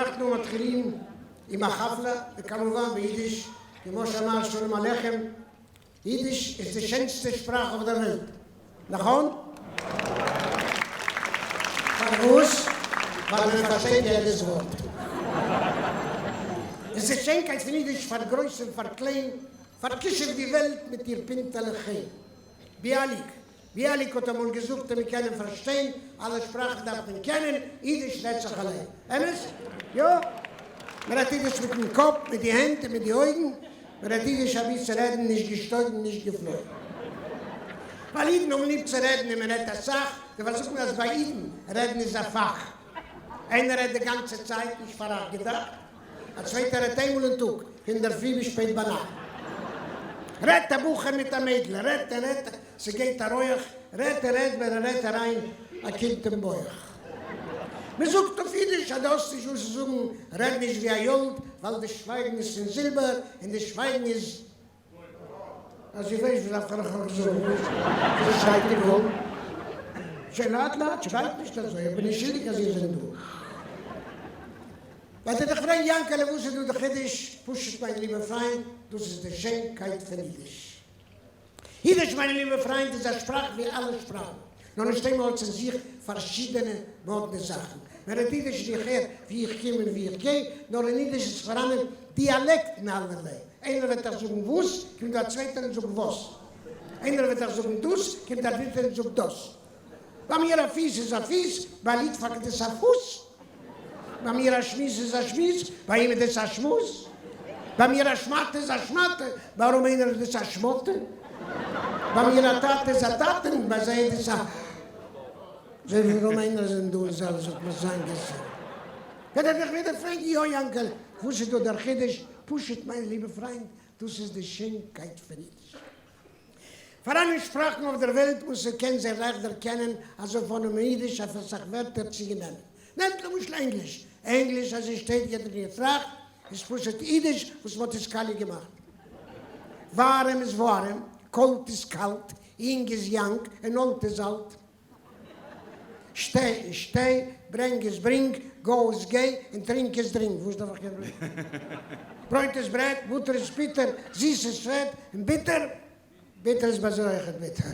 אנחנו מתחילים עם החפלה, וכמובן ביידיש, כמו שאמר שלום עליכם, יידיש איז די שענסטע שפראך אויף דער וועלט, נכון? פארוואס? ווייל מען פארשטייט יעדעס ווארט. איז די שיינקייט פון יידיש פאר גרויס און פאר קליין, פאר'כישופ'ט די וועלט מיט איר פינטעלע חן. ביאליק, ביאליק האט אמאל געזאגט אז מיר קענען פארשטיין אלע שפראכן דארף מען קענען, אידיש רעדט זיך אליין. אמת? יא! מען רעדט אידיש מיטן קאפ, מיט די הענט און מיט די אויגן, מען רעדט אידיש אבי צו רעדן, נישט געשטויגן נישט געפלויגן. ווייל אידן האבן ליב צו רעדן און מען רעדט אסאך, דערפאר זאגט מען אז ביי אידן רעדן איז א פאך. איינער רעדט די גאנצע צייט, נישט פאר אייך געדאכט. א צווייטער רעדט איינמאל אין טאג, פון אינדערפרי ביז שפעט ביינאכט. רעדט א בחור מיט א מיידל, רעדט און רעדט, ס'גייט א רויעך, רעדט און רעדט, ווען ער רעדט אריין א קינד אין בויך. מ'זאגט אויף אידיש אז דו האסט נישט וואס צו זאגן, רעד נישט ווי א יולד, ווייל די שווייגן איז פון זילבער, און די שווייגן איז. אז איר ווייסט וואס דארף איך אייך זאגן? וואס שרייט איר גאלד? שוין לאט לאט, שרייט נישט אזוי, איך בין נישט שולדיג אז איר זענט דא. וועט איר דאך פרעגן יאנקעלע וואס איז דא די חידוש? פשוט מיין ליבער פריינט, דאס איז די שיינקייט פון אידיש. אידיש מיינע ליבע פריינט איז א שפראך ווי אלע שפראכן, נאר נישט איינמאל האט עס אין זיך פארשידענע מאדנע זאכן. מען רעדט אידיש און איך הער ווי איך קום און ווי איך גיי, נאר אין אידיש איז פאראנען דיאלעקטן אלערליי. איינער וועט דיך זאגן וואס, קומט דא א צווייטער און זאגט וואס. איינער וועט דיך זאגן דאס, קומט א דריטער און זאגט דאס. ביי מיר א פיס איז א פיס, ביי א ליטוואק איז עס א פוס. ביי מיר א שמועס איז א שמועס, ביי אים איז עס א שמוז. ביי מיר א שמאטע איז א שמאטע, ביי א רומענער איז עס א שמאטע. ביי מיר א טאטע איז א טאטע, און ביי זיי איז עס א. אזוי ווי רומענער זענען דא אין זאל זאגט מען זיין געזונט. וועט ער דיך ווידער פרעגן, יא יאנקעלע, וואס איז דא דער חידוש? פשוט מיין ליבע פריינט, דאס איז די שיינקייט פון אידיש. פאראנען שפראכן אויף דער וועלט וואס איר קענט זיי לייכט דערקענען, אזוי פארנומען אידיש אויף אסאך ווערטער צו גענענען. נעמט למשל ענגליש. ענגליש אזוי שטייט יעדער און איר טראכט, איז פשוט אידיש וואס מ'האט עס קאליע געמאכט. ווארעם איז ווארעם, קאלט איז קאלט, יונג איז יאנג, און אלט איז אלט. שטיי איז שטיי, ברענג איז ברינג, גאו איז גיי, און טרינק איז דרינק. וואס דארף איך יעצט ברויט איז ברעט, בוטער איז פיטער, זיס איז פעט, און ביטער? ביטער איז ביי זיי אויכעט ביטער.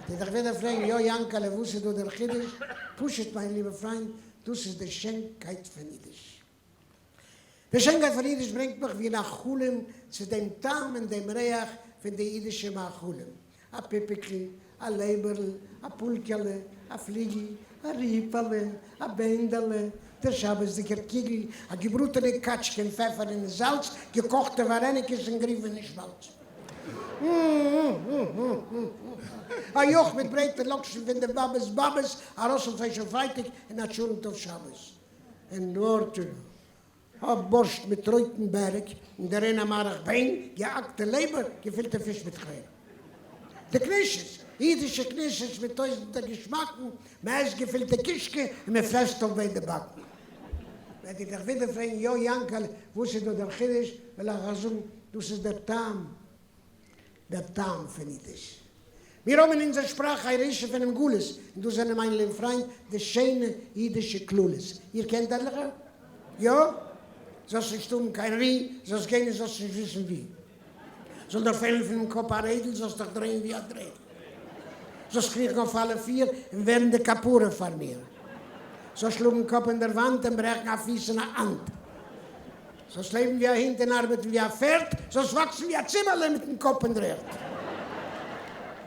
וועט איר דאך ווידער פרעגן, יא יאנקעלע וואס איז דא דער חידוש? פשוט מיין ליבער פריינט, דאס איז די שענקייט פון אידיש. די שיינקייט פון אידיש ברענגט מיך ווי אין א חלום צו דעם טעם און דעם ריח פון די אידישע מאכלים, א פיפיקל, א לעבערל, א פולקעלע, א פליגל, א ריפעלע, א בענדעלע, דער שבת'דיגער קוגל, א געבראטענע קאטשקע אין פעפער און אין זאלץ, געקאכטע ווארעניקעס אין גריווענע שמאלץ. א יאך מיט ברייטע לאקשן פון די באבעס באבעס, א ראסל פלייש אויף פרייטאג און א טשולנט אויף שבת. און דאָרט אַ באָרשט מיט רויטן בערג, און דערין אַ מאַרך-ביין, געהאַקטע לעבער, געפֿילטע פֿיש מיט כריין. די קנישעס, ייִדישע קנישעס מיט טויזנטער געשמאַקן, מע עסט געפֿילטע קישקע און מע פֿרעסט אויף ביידע באַקן. וועט איר דאָך ווידער פֿרעגן, יאָ, יאַנקעלע, וואָס איז דאָ דער חידוש? וועל איך אײַך זאָגן, דאָס איז דער טעם. דער טעם פון אידיש. מיר האבן אין אונזער שפראך א ירושה פונעם גלות, און דאס זענען מיין ליבן פריינט די שיינע אידישע קללות. איר קענט עטליכע? יא? זאלסט נישט האבן קיין רו, זאלסט גיין און זאלסט נישט וויסן וואו. זאל דיר פעלן פונעם קאפ א רעדל, זאלסט דיך דרייען ווי א דרעדל. זאלסט קריכן אויף אלע פיר און ווערן די כפרה פאר מיר. זאלסט שלאגן קאפ אין דער וואנט און ברעכן א פיס און א האנט. זאלסט לעבן ווי א הונט און ארבעטן ווי א פערד, זאלסט וואקסן ווי א ציבעלע מיטן קאפ אין דר'ערד.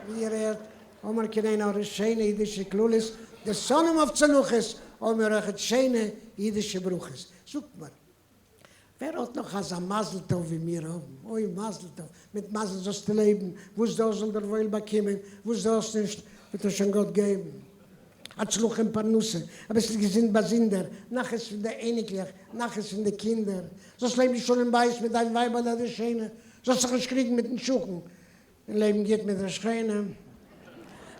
ווי איר הערט, האבן מיר קיין עין הרע שיינע אידישע קללות, די שונאים אויף צלחות, האבן מיר אויכעט שיינע אידישע ברכות. זאגט מיר, ווער האט נאך אזא מזל טוב ווי מיר האבן? אוי מזל טוב, מיט מזל זאלסטו לעבן, וואס דו האסט זאל דיר וואויל באקומען, וואס דו האסט נישט וועט דיר שוין גאט געבן. הצלחה אין פרנסה, אביסל געזונט באזונדער, נחת פון די אייניקלעך, נחת פון די קינדער, זאלסט לעבן שלום בית מיט דיין ווייבעלע די שיינע, זאלסט זיך נישט קריגן מיטן שכן, און לעבן גוט מיט די שכנים,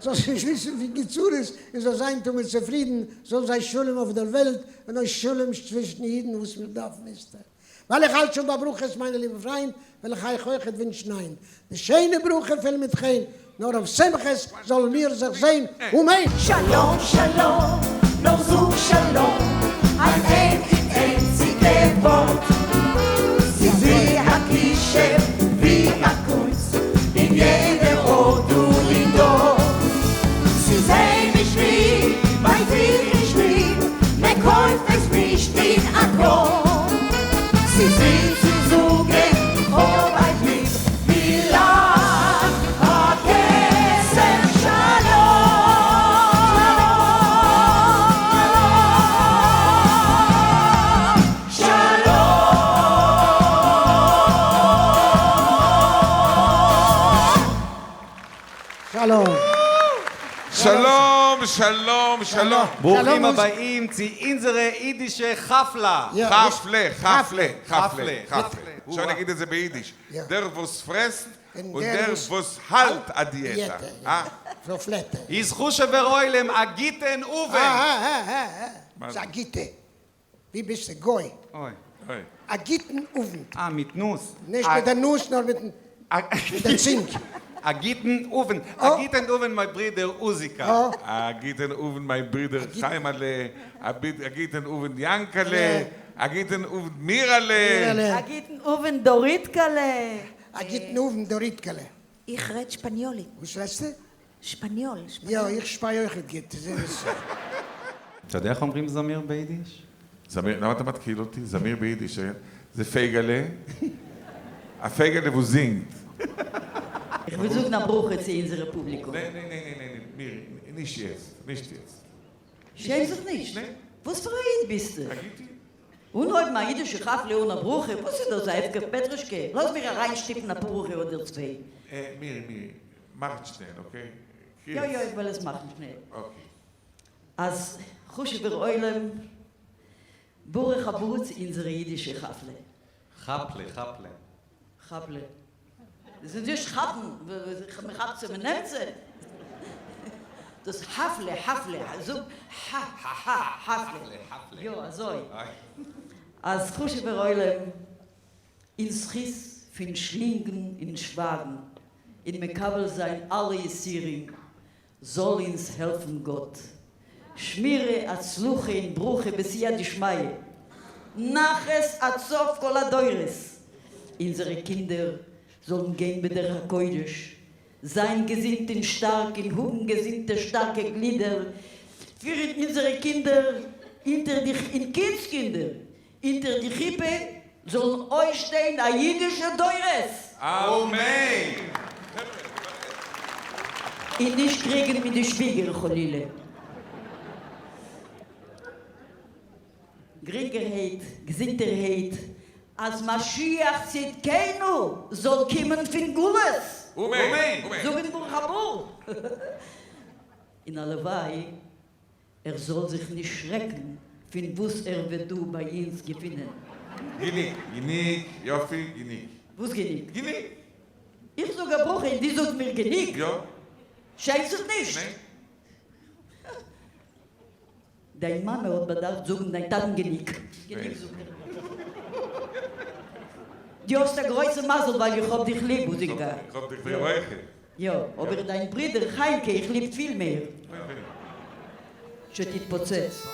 זאלסט נישט וויסן פון קיין צרות, און זאלסט זיין תמיד צופרידן, זאל זיין שלום אויף דער וועלט, און אויך שלום צווישן אידן וואס מיר דארפן איצטער. ווייל איך האלט שוין ביי ברכות מיינע ליבע פריינט, וועל איך אייך אויכעט ווינטשן היינט די שיינע ברכה פול מיט חן, נאר אויף שמחות זאלן מיר זיך זען, אמן! שלום שלום, נאר זאג שלום, אז איינס איז איינס. קראָם. ס'איז גרינג צו זאָגען, כ'האָב אײַך ליב, ווי לאַנג אַ כתר שלום. שלום. שלום, שלום, שלום. ברוכים הבאים צו אונזערע אידישע חפלה. חפלה, חפלה, חפלה, חפלה. עכשיו נגיד את זה ביידיש. דער וואָס פֿרעסט און דער וואָס האַלט אַ דיעטע. אה? פלאפלעטע. איז חשובער עולם אַ גוטן אָוונט. אה, אה, אה, א גוטע. ווי ביסטו, גוי? אוי. א גוטן אָוונט. אה, מיט נוס. נישט מיט דער נאז, נאר מיטן מיט דער צונג. א גוטן אָוונט. א גוטן אָוונט מיין ברודער אוזיקא. א גוטן אָוונט מיין ברודער חיימעלע. א גוטן אָוונט יאנקעלע. א גוטן אָוונט מירעלע. א גוטן אָוונט דוריתקעלע. א גוטן אָוונט דוריתקעלע. איך רעד שפּאַניאָליק. וואס רעדסטו? שפּאַניאָל. יא, איך שפּיי אויך גוט. אתה יודע איך אומרים זמיר ביידיש? זמיר, למה אתה מתקיל אותי? זמיר ביידיש, זה פייגעלע. א פייגעלע וואס זינגט. איך וויל זאגן א ברכה צו אונזערע פובליקום. ניין, ניין, ניין, ניין, ניין, מירי, נישט יעצט, נישט יעצט. שעם זיך נישט. ניין. וואס פאר א איד ביסטו? א גוט איד. אנהויבן א אידישע חפלה אן א ברכה? וואס איז דאס, א הפקר פעטרישקע? לאז מיר אריינשטופן א ברכה אדער צוויי. מירי, מירי, מאכט שנעל, okay? יא, יא, איך וועל עס מאכן שנעל. Okay. אז חשובער עולם, ברוך הבא צו אונזערע אידישע חפלה. חפלה, חפלה. חפלה. דאס איז נישט כאפן, מען כאפט זיי, מען נעמט זיי. דאס חפלה, חפלה, זאג ח ח ח, חפלה. יא, אזוי. אז חשובער עולם, אין זכות פון שלינגן און שווייגן און מקבל זיין אלע יסורים, זאל אונז העלפן גאט. שמירה, הצלחה און ברכה בסייעתא דשמיא. נחת עד סוף כל הדורות. אונזערע קינדער זאלן גיין בדרך הקודש, זיין געזונט און שטארק און האבן געזונטע שטארקע גלידער, פירן אונזערע קינדער אונטער די און קינדס קינדער אונטער די חופה זאלן אויסשטיין א אידישע דורות! אמן! און נישט קריגן מיט די שוויגער חלילה. גרינגערהייט, געזונטערהייט, אז משיח צדקינו זאל קומען פון גלות! אמן! זאגן ברוך הבא! און הלוואי ער זאל זיך נישט שרעקן פון וואס ער וועט דא ביי אונז געפינען. גענוג, גענוג, יופי, גענוג. וואס גענוג? גענוג! איך זאג א ברכה און דו זאגסט מיר גענוג? יא. שעמסט זיך נישט? ניין. דיין מאמע האט באדארפט זאגן דיין טאטן גענוג. גענוג זאגט ער. דו האסט א גרויסע מזל ווייל איך האב דיך ליב, אוזינקא. איך האב דיך ליב אויך. יא, אבער דיין ברודער חיימקע איך ליב פיל מער. שתתפוצץ.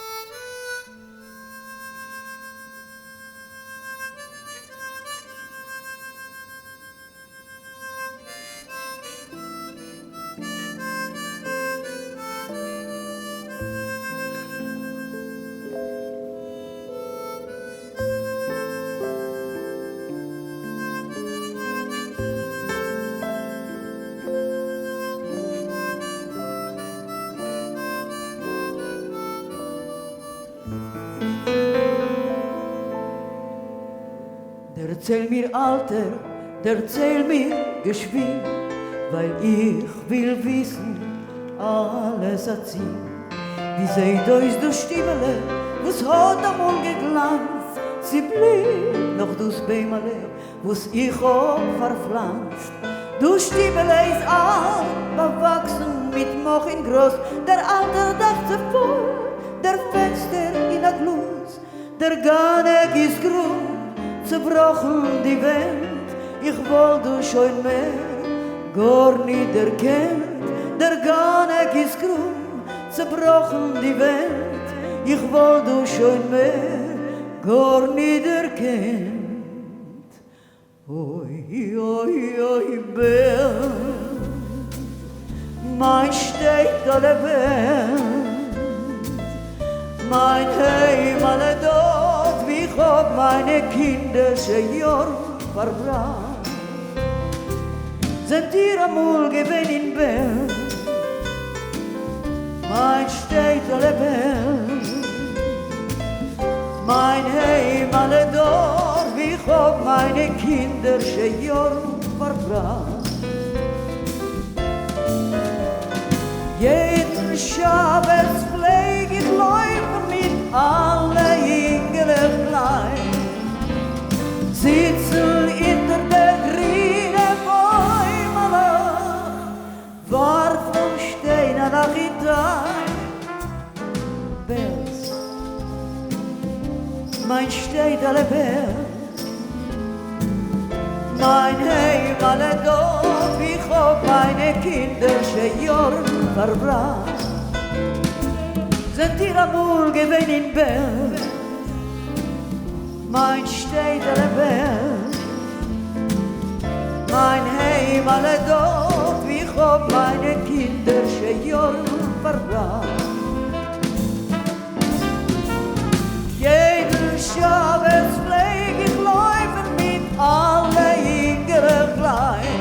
דערצייל מיר אלטער, דערצייל מיר געשווינד, ווייל איך וויל וויסן אלעס אצינד. ווי זעהט אויס דאס שטיבעלע וואס האט אמאל געגלאנצט, צי בליט נאך דאס ביימעלע וואס איך האב פארפלאנצט. דאס שטיבעלע איז אלט, באוואקסן מיט מאך און גראז, דער אלטער דאך צעפאלן, דער פענסטער אין א גלאז, דער גאנעק איז קרום, צעבראכן די ווענט, איך וואלט דאס שוין מער גארניט דערקענט, דער גאנעק איז קרום, צעבראכן די ווענט, איך וואלט דאס שוין מער גארניט דערקענט. אוי אוי אוי בער, מיין שטעטעלע בער, מיין היימעלע דארט ווי איך מיינע קינדערשע יארן פארבראכט. זענט איר אמאל געווען אין בעלז? מיין שטעטעלע בעלז, מיין היימעלע דארט ווי איך האב מיינע קינדערשע יארן פארבראכט. יעדן שבת פלעג איך לויפן מיט אלע אינגעלעך קליין, זיצן אונטער די גרינע בוימעלעך, ווארפן שטיינערלעך אין טייך. בעלז, מיין שטעטעלע בעלז, מיין היימעלע דארט ווי איך האב מיינע קינדערשע יארן פארבראכט. זענט איר אמאל געווען אין בעלז, מיין שטעטעלע בעלז, מיין היימעלע דארט ווי איך האב מיינע קינדערשע יארן פארבראכט. יעדן שבת פלעג איך לויפן מיט אלע אינגעלעך קליין,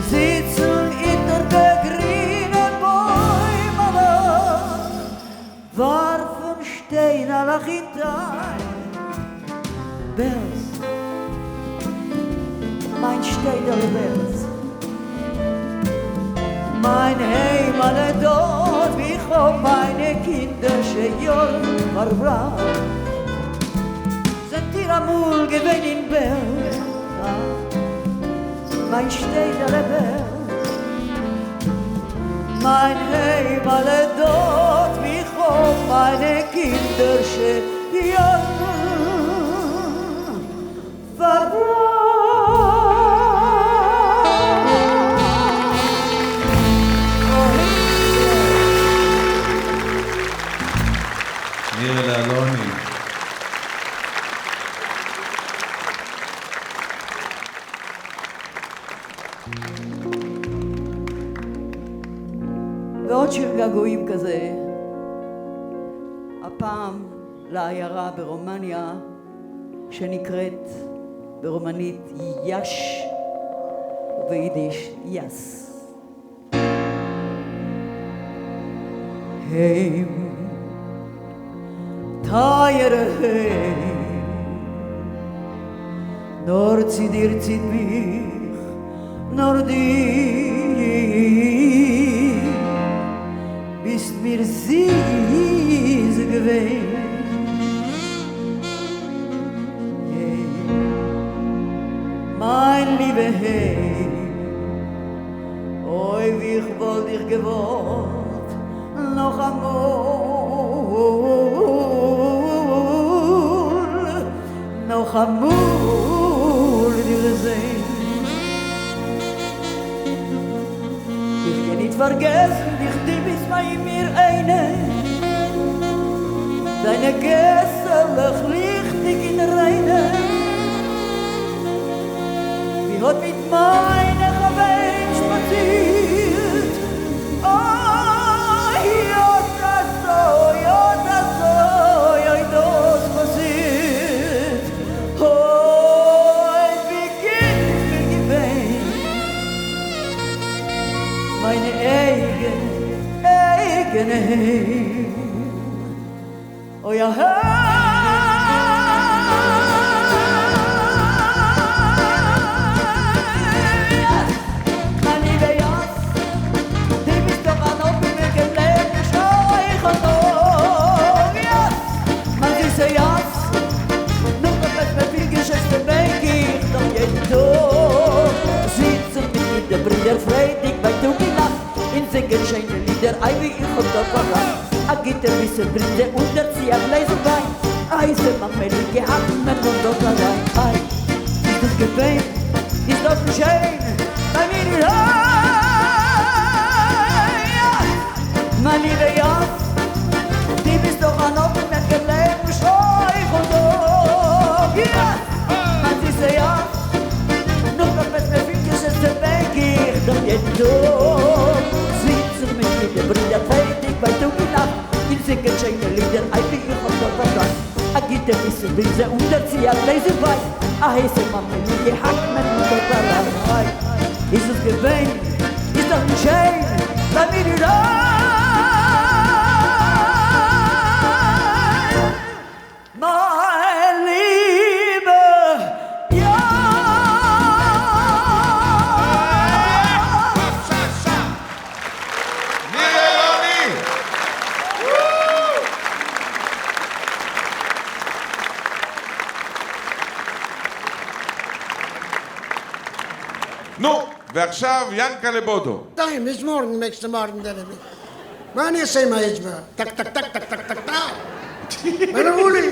זיצן אונטער די גרינע בוימעלעך, ווארפן שטיינערלעך אין טייך. בעלז, מיין שטעטעלע בעלז, מיין היימעלע דארט ווי איך האב מיינע קינדערשע יארן פארבראכט. זענט איר אמאל געווען אין בעלז, מיין שטעטעלע בעלז, מיין היימעלע דארט ווי איך האב מיינע קינדערשע יארן פארבראכט. מירעלע אלוני. ועוד שיר געגועים כזה, הפעם לעיירה ברומניה שנקראת ברומנית יש וביידיש יאס. היים, טייערע היים, נאר צו דיר ציט מיך, נאר דו ביסט מיר זיס געווען. מיין ליבע היים, אוי ווי איך וואלט דיך געוואלט נאך אמאל, נאך אמאל דיר זען. איך קען ניט פארגעסן דיך, דו ביסט ביי מיר איינע, דיינע געסעלעך ליכטיג און ריינע, ווי האט מיט מיינע חברים שפאצירט, אוי אט אזוי, אט אזוי, אוי דאס פאסירט, אוי ווי גוט איז מיר געווען, מיינע אייגענע, אייגענע היים, אוי אהיים. מיין ליבע יאס, דו ביסט דאך אן אפענע געלעבט שרייך און טאג, יאס, מיין זיסע יאס, נאך דער בעסטע פיל געשעצטע בענק איך דאך יעדן טאג. זיצן מיט די ברידער פריידיג ביי טאג און נאכט און זינגען שיינע לידער, איי ווי איך האב דארט פארלאכט. א גוטע ביסל ברינזע און דערצו א גלעזל וויין, הייסע מאמעליגע האקט מען אן דארט אריין, איי איז דאס געווען, איז דארטן שיין ביי מיר אין היים. מיין ליבע יאס, דו ביסט דאך אן אפענער געלעבן שרייך און טאג, יאס, מיין זיסע יאס, נאך דער בעסטע פיל געשעצטע בענק איך דאך יעדן טאג. זיצן מיט די ברידער פריידיג ביי טאג און נאכט און זינגען שיינע לידער, איי ווי איך האב דארט פארלאכט. א גוטע די פיס און בלינזע און דערצו א גלעזל וויין, א הייסע מאמע מיט געהאקט מען און דארט אריין איז עס געווען, איז דאך געשען ביי מיר אריין מיין ליבע יא. מירי אלוני! נו, ועכשיו ינקלה בודו. די, ביז מארגן, נעקסטע מארגן דער רבי. מה אני אעשה עם האצבע? טק טק טק טק טק טק טק! מנוולים!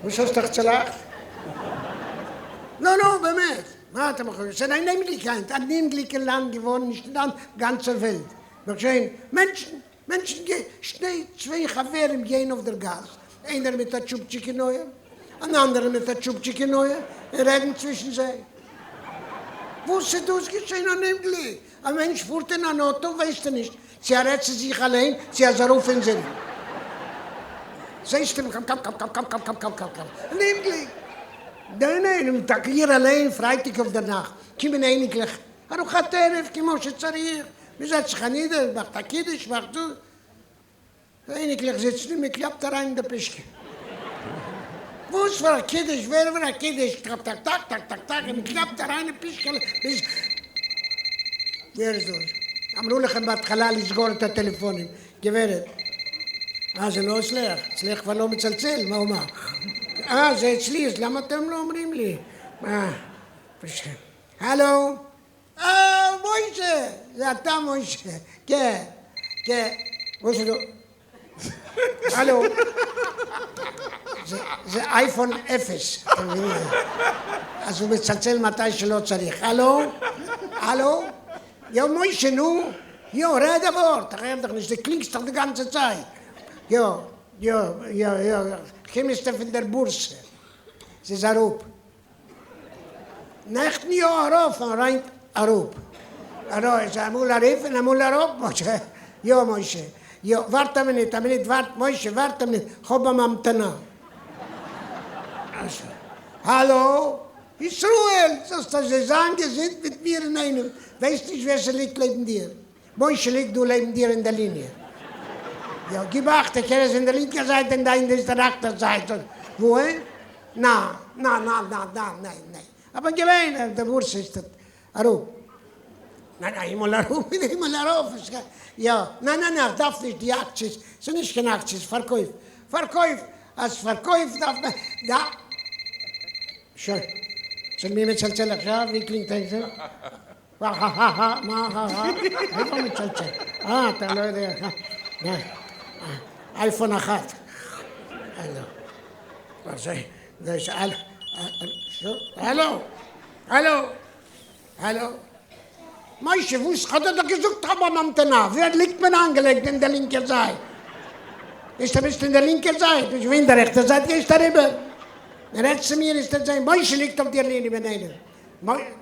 וואס האסט דיך צולאכט? נו נו, באמת, מה אתם חושבים? ס'איז אן אומגליק היינט, אן אומגליק אין לאנד געווארן, נישט אין לאנד, גאנצער וועלט. נאר שוין, מענטשן, מענטשן גיי, שני, צוויי חברים גייען אויף דער גאס, איינער מיט א טשופטשיק אין אויער, אן אנדערער מיט א טשופטשיק אין אויער, און רעדן צווישן זיי. וואס איז דאס געשען אן אומגליק? א מענטש פארט אין אן אויטא, ווייסט ער נישט צו ער רעדט צו זיך אליין, צו ער איז ארויף אין זינען. זעסט אים קאם קאם קאם קאם קאם קאם קאם קאם קאם קאם. אן אומגליק! ניין ניין, און טאקע איר אליין פרייטאג אויף דער נאכט קומען אייניקלעך ארוחת ערב כמו שצריך, מען זעצט זיך אנידער, מאכט א קידוש, מאכט דאס, די אייניקלעך זיצן און מען קלאפט אריין אין די פושקע. וואס פאר א קידוש, ווער פאר א קידוש, טאק טאק טאק טאק טאק טאק, און מען קלאפט אריין אין פושקעלע ביז. ווער איז דאס? אמרו לכם בהתחלה לסגור את הטלפונים. גברת. אה זה לא אצלך? אצלך כבר לא מצלצל, מה ומה? אה זה אצלי, אז למה אתם לא אומרים לי? מה? הלו? אה, מוישה! זה אתה מוישה! כן, כן. מוישה דו... הלו? זה אייפון אפס, אתה מבין? אז הוא מצלצל מתי שלא צריך. הלו? הלו? יא מוישה, נו? יא, רעד א ווארט! דו קלינגסט דאך די גאנצע צייט. יא, יא, יא, יא, כ'קום פון דער בורסע. ס'איז אראפ. נעכטן יא ארויף און היינט אראפ. ארויף אמאל ארויף און אמאל אראפ משה. יא משה. יא ווארט א מינוט א מינוט ווארט משה ווארט א מינוט כ'האב אן המתנה. האלא ישראל זאלסט אזוי זיין געזונט מיט מיר אינאיינעם ווייסט נישט ווער ס'ליגט לעבן דיר משה ליגט דא לעבן דיר אין דער ליניע. יא, גיב אכט, ער איז אין דער לינקער זייט און דיין איז דער רעכטער זייט. וואו? נא, נא, נא, נא, נא, ניין, ניין. אבער געווען, די בורסע איז אראפ. ניין, איינמאל אראפ און איינמאל ארויף. יא, ניין, ניין, ניין, איך דארף נישט די אקציעס. ס'איז נישט קיין אקציעס, פארקויף. פארקויף. אז פארקויף דארף מען, דא. שוין. צו מי מצלצל עכשיו? ווי קלינגט איינס? האהאהא מה האהא? איפה מצלצל? אה אתה לא יודע אייפון אחת הלו הלו הלו משה וואס כ'האב דיר דאך געזאגט כ'האב אן המתנה ווער ליגט מיר איינגעלייגט אין די לינקע זייט? ביסט ביסט אין די לינקע זייט ביסט געווען אין די רעכטע זייט גייסט אריבער רעדסט צו מיר איז משה ליגט אויף דער ליניע בינינו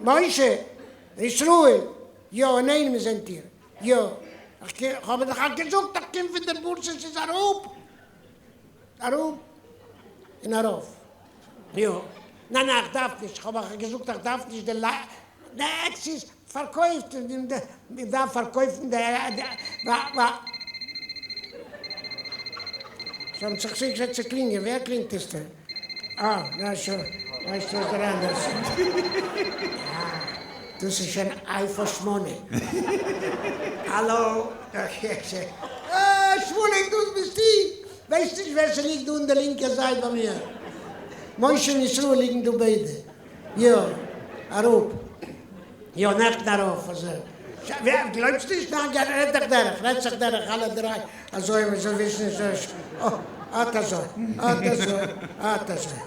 משה, ישראל, יא, אינאיינעם זענט איר, יא, איך האב דאך אייך געזאגט איך קום פון דער בורסע, ס'איז אראפ, אראפ און ארויף, יא, ניין ניין איך דארף נישט, איך האב אייך געזאגט איך דארף נישט די די אקציעס, פארקויפט, מען דארף פארקויפן די ווא שוין זיך צוגעזעצט צו קלינגען, ווער קלינגט איצטער? אה, נא שוין, ווייסט וואס דער אנדערש. אה, דאס איז שוין אייפון שמונה. האלא, אה, שמוליק דאס ביסטו? ווייסט נישט ווער ס'ליגט דא אין די לינקע זייט ביי מיר? משה און ישראל ליגן דא ביידע. יא, אראפ. יא, נעכטן ארויף. אזוי. גלויבסט נישט? ניין, גיי רעד דיך דורך, רעד זיך דורך אלע דריי, אזוי מען זאל וויסן איז אט אזוי, אט אזוי, אט אזוי.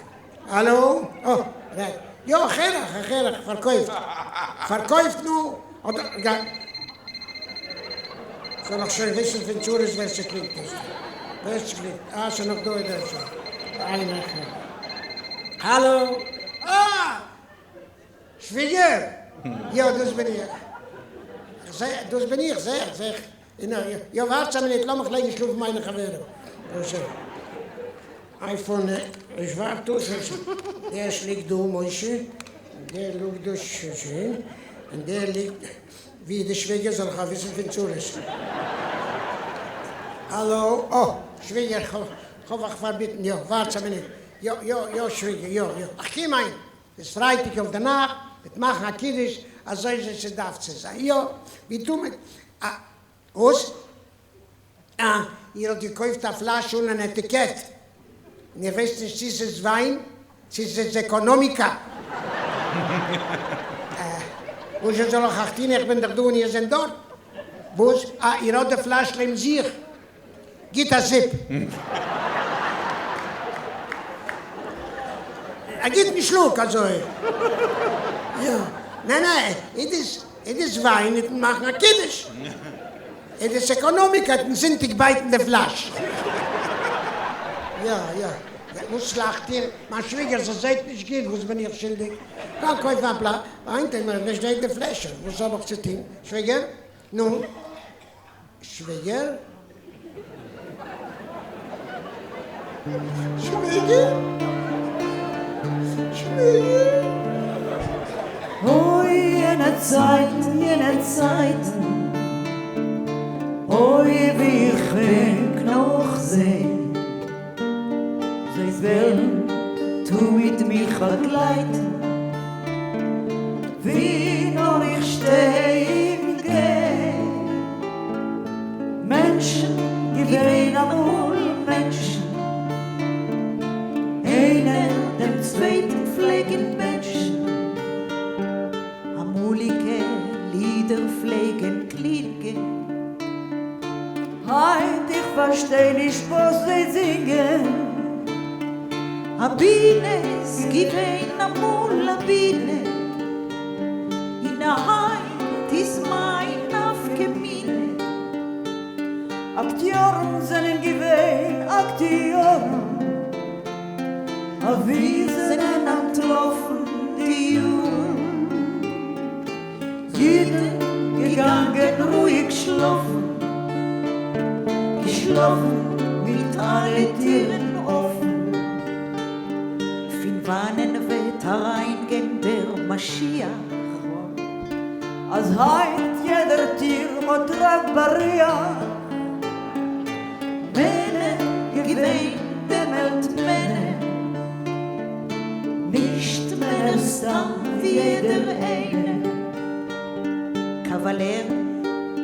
האלא? אה, רעד. יא, איך הער אייך, איך הער אייך, פארקויפט. פארקויפט, נו, אדער גיי. זאל איך שוין וויסן פון צרות ווער ס'קלינגט עס דא. ווער ס'קלינגט. אה, ס'נאך דא איז דער שוין. איינער. האלא? אה! שוויגער! יא, דאס בין איך. דאס בין איך, זע איך, זע איך. יא, ווארטס א מינוט, לאמיך לייגן שלאפן מיינע חברים. אייפאון, איך ווארט דא, דער ליגט דא משה, דער ליגט דא שוין, און דער ליגט ווי די שוויגער זאל איך וויסן פון צרות. האלא, אה, שוויגער, כ'האב אייך פארביטן, יא, ווארטס א מינוט, יא, יא, יא, שוויגער, יא, יא, איך קום איין, ס'איז פרייטאג אויף די נאכט, מ'וועט מאכן א קידוש, אזוי ווי ס'דארף צו זיין, יא, ווי תמיד, א, וואס? אה, איר האט געקויפט א פלאש אן אן עטיקעט, און איר ווייסט נישט צי ס'איז וויין צי ס'איז עקאנאמיקא. אה, וואס זשע זאל איך אייך טון, איך בין דאך דא און איר זענט דארט. וואס? אה, איר האט די פלאש לעבן זיך. גיט א זיפ. א גוטן שלוק, אזוי. יא. ניין ניין, איז דאס וויין וועט מען מאכן א קידוש. איז דאס עקאנאמיקא וועט מען זונטאג בייטן די פלאש. יא יא. וואס לאכט איר? מיין שוויגער זי זעהט נישט גוט, וואס בין איך שולדיג? גיין קויפן א פלאש וויין טאר מען נישט זעהן די פלעשער, וואס האב איך צו טון? שוויגער? נו? שוויגער? שוויגער? שוויגער? אוי יענע צייטן, יענע צייטן, אוי ווי איך בענק נאך זיי, זיי וועלן תמיד מיך באגלייטן, ווי נאר איך שטיי און גיי. מענטשן געווען אמאל מענטשן, איינער דעם צווייטן פלעגן בענטשן, אמאליגע לידער פלעגן קלינגען. היינט איך פארשטיי נישט וואס זיי זינגען. א בינע איז געווען אמאל א בינע, און היינט איז מאי נפקא מינה. אקטיארן זענען געווען אקטיארן, אוואו זענען אנטלאפן די יארן? אידן געגאנגען רואיג שלאפן, געשלאפן מיט אלע טירן אפן. פון וואנען וועט אריינגיין דער משיח? אז היינט יעדער טיר האט רק בריח. מענער געווען דעמאלט מענער, נישט מענער סתם ווי יעדער איינער. קאוואלער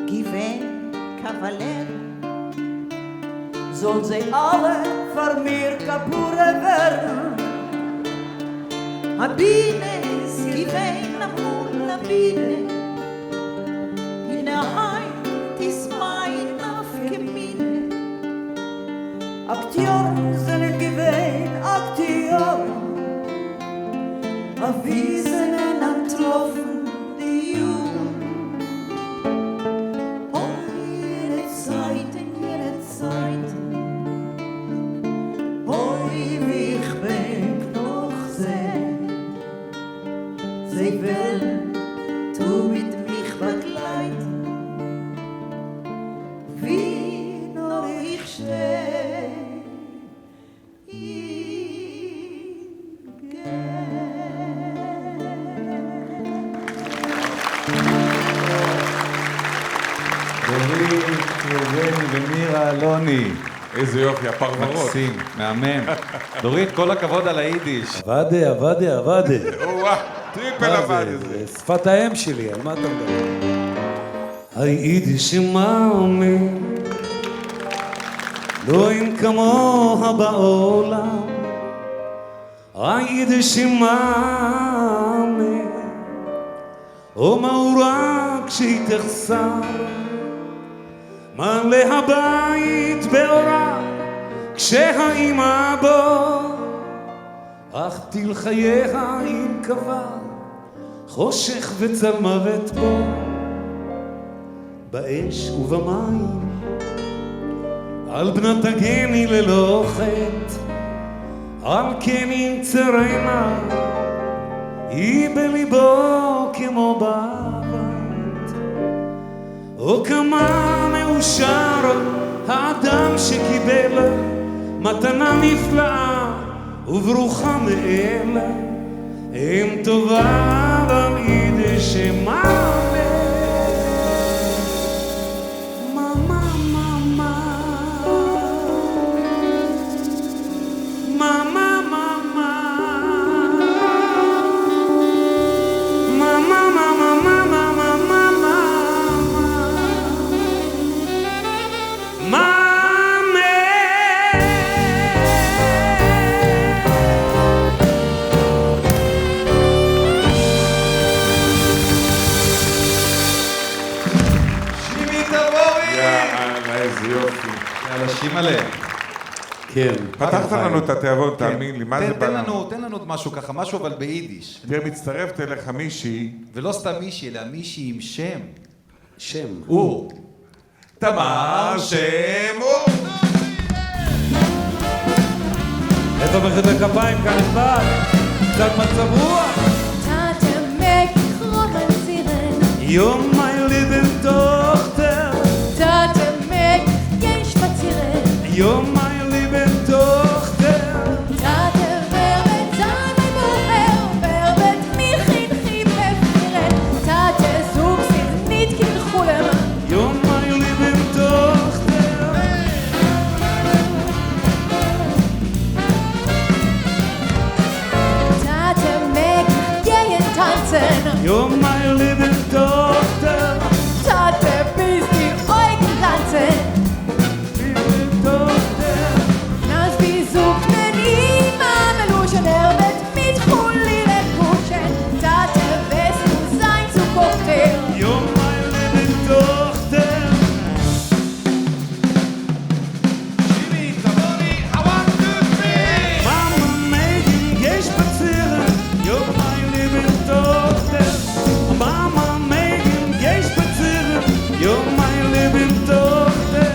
געווען קאוואלער. זאלן זיי אלע פאר מיר כפרה ווערן. א בינע איז געווען אמאל א בינע, און היינט איז מאי נפקא מינה. אקטיארן זענען געווען אקטיארן, אוואו זענען אנטלאפן די יארן? אוי יענע צייטן, יענע צייטן, אוי ווי איך בענק נאך זיי, זיי וועלן תמיד מיך באגלייטן, ווי נאר איך שטיי און גיי. דורית ראובני ומירה אלוני. איזה יופי, הפרברות. מקסים, מהמם. דורית, כל הכבוד על היידיש. אוואדע, אוואדע, אוואדע. או-אה, טריפל מה אוואדע זה? זה. זה שפת האם שלי, על מה אתה מדבר? היידיש מאמע, לא אין כמוה בעולם. היידיש מאמע, או מאורה כשהיא תחסר, מלא הבית באורה, כשהאימא בו, אך טיל חייה אם קבע, חושך וצלמוות בו, באש ובמים, על בנה תגני ללא חטא, על כן ינצרנה, היא בליבו כמו בבת. או כמה מאושר האדם שקיבל מתנה נפלאה וברוכה מאל, אם טובה ביידיש מאמע. מאמע, מאמע. מאמע, מאמע. מאמע, מאמע, מאמע, מאמע, מאמע. מאמע. שימי תבורי! יאללה, איזה יופי. יאללה, שימלה. כן. פתחת לנו את התיאבון, תאמין לי, מה זה תן בא לנו? לנו, תן לנו עוד משהו ככה, משהו אבל ביידיש. תראה, מצטרפת אליך מישהי, ולא סתם מישהי, אלא מישהי עם שם. שם. אור. תמר שם אור. איפה מחיאות הכפיים כאן ענבל? קצת מצב רוח. טאטע מעג איך ראמאנסירן. יא מיין ליבע טאכטער. טאטע מעג איך גיין שפאצירן. יא מיין ליבע טאכטער. טאטע ווער וועט זיין מיין בחור? ווער וועט מיך אין חופה פירן? טאטע זאג ס'איז ניט קיין חלום. יא מיין ליבע טאכטער. טאטע מעג איך גיין טאנצן. יא מיין ליבע טאכטער. טאטע ביז די אויגן גלאנצן. ליבע טאכטער. אז ווי זאגט מען אין מאמע לשון? ער וועט מיט חלילה קושן. טאטע וועסטו זיין צוקאכטער. יא מיין ליבע טאכטער. שימי תבורי, one, two, three! מאמע מעג איך גיין שפאצירן, יא מיין ליבע טאכטער. מאמע מעג איך גיין שפאצירן, יא מיין ליבע טאכטער.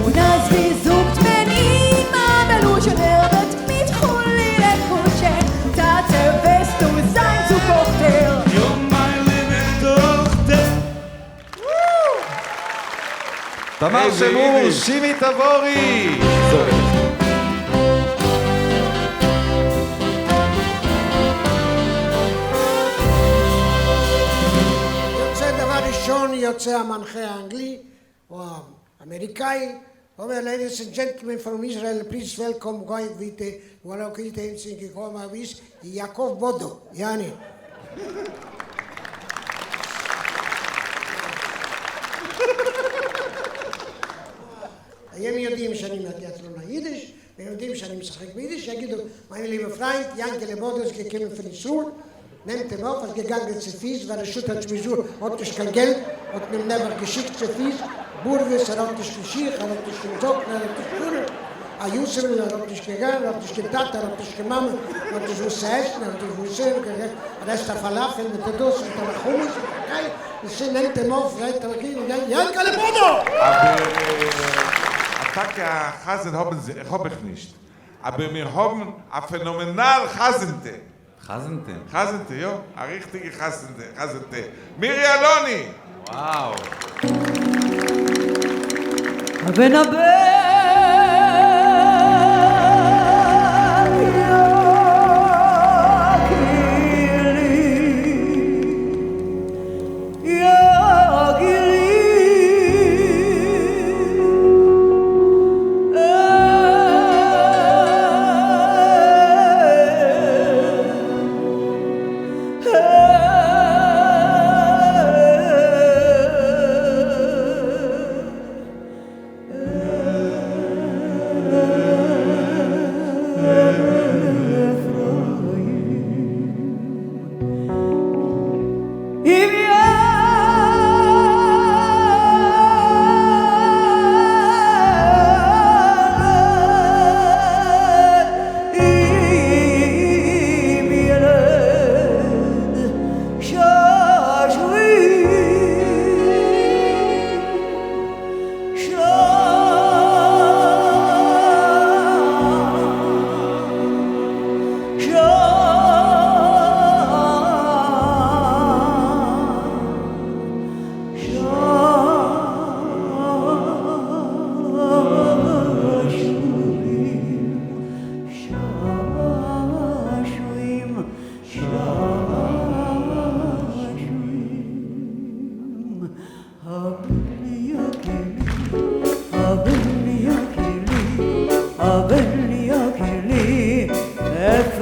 און אז ווי זאגט מען אין מאמע לשון? ער וועט מיט חלילה קושן. טאטע וועסטו זיין צוקאכטער. יא מיין ליבע טאכטער. תמר איזה שם אור, יידיש. שימי תבורי! יוצא דבר ראשון, יוצא המנחה האנגלי או האמריקאי, אומר ladies and gentlemen from Israel, please welcome going with the יעקב בודו, יעני. הם יודעים שאני מהתיאטרון היידיש, והם יודעים שאני משחק ביידיש, יגידו, מיין ליבער פריינד, יענקעלע בודו איז געקומען פון ישראל, נעמט אים אויף, איז געגאנגען צו פיס, ווייל רשות האט שמיזור, האט נישט קיין געלט, האט מען אים נעבעך געשיקט צו פיס, בארוועס, ער האט נישט קיין שיך, ער האט נישט קיין זאקן, ער האט נישט גארנישט, א יתומ'ל, ער האט נישט קיין געלט, ער האט נישט קיין טאטע, ער האט נישט קיין מאמע, ער האט נישט וואס צו עסן, ער האט נישט וואס צו עסן, ער עסט א פאלאפעל מיט א דאס, מיט א חומוס, קיי, און נעמט אים אויף, גייט ער אקעגן, יענקעלע בודו! אבער טאקע א חזן האבן זיי, האב איך נישט. אבער מיר האבן א פענאמענאל חזנטע. חזנטע. חזנטע, יא, א ריכטיגע חזנטע, חזנטע. מירי אלוני! וואו. הבן הבן יא גילי, יא גילי.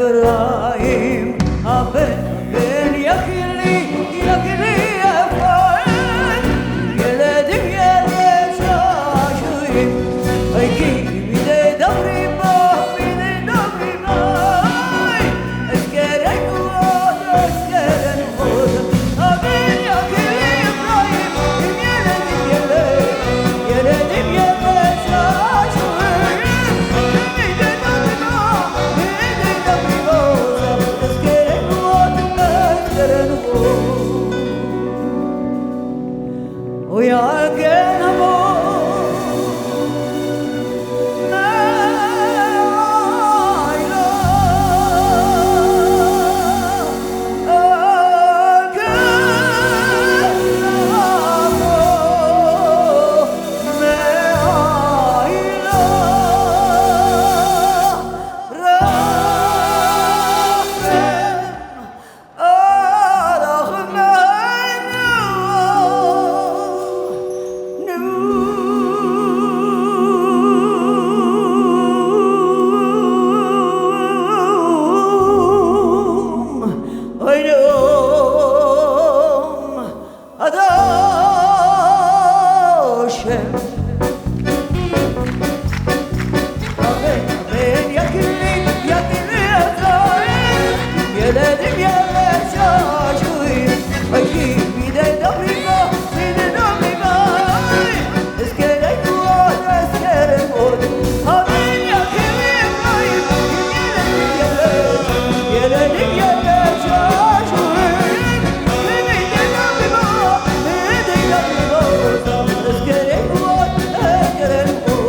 אפרים, הבן, הבן יקירי, יקירי אפרים, ילד עם ילד שעשועים, אוי כי מדי דברי בו, מדי דברי בו, אזכרנו עוד, אזכרנו עוד, הבן יקירי אפרים, עם ילד עם ילד, ילד עם ילד שעשועים, מדי דברי בו, מדי דברי בו, אזכרנו עוד, אזכרנו עוד. אוי על כן אבוא ילד עם ילד שעשועים, אוי כי מדי דברי בו, מדי דברי בו, אזכרנו עוד, אזכרנו עוד, הבן יקירי אפרים, עם ילד עם ילד, ילד עם ילד שעשועים, מדי דברי בו, מדי דברי בו, אזכרנו עוד, אזכרנו עוד.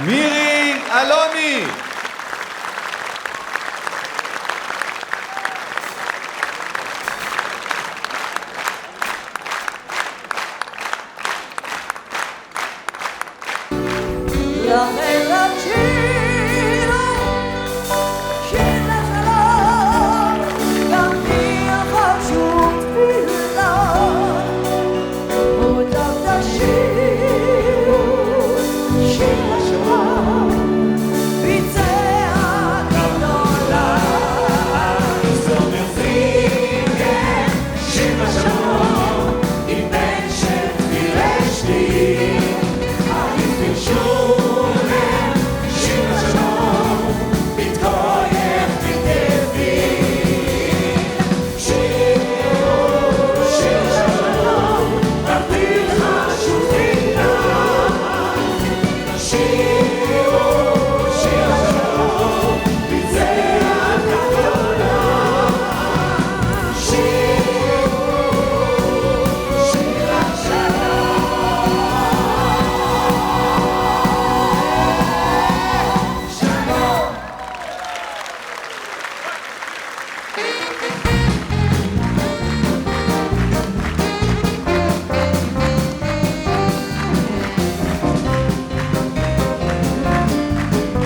מירי אלוני! לכן רק שירו, שיר לשלום, גם בלי שום תפילה. מוטב תשירו, שיר לשלום, בצעקה גדולה. שיר לשלום, עם בן של תפירשתי, אני שולם, שיר לשלום, מתכוייך מתאבי. שיר, שיר לשלום, תרתיך שותינה. שיר, שיר לשלום, בצעקה גדולה. שיר, שיר לשלום. שלום.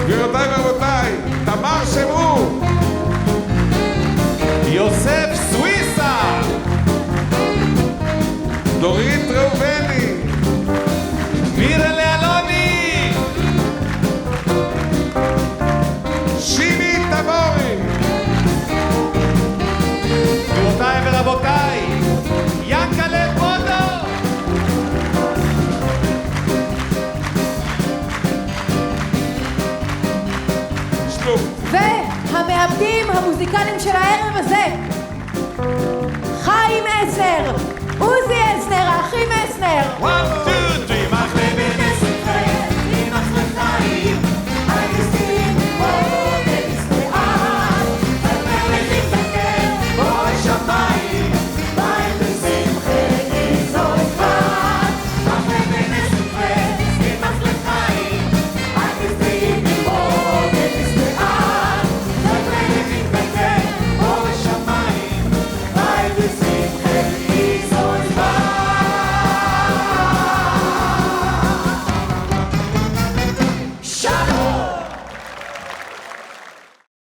גבירותיי ורבותיי, תמר שמעו! יוסף סוויסה! דורית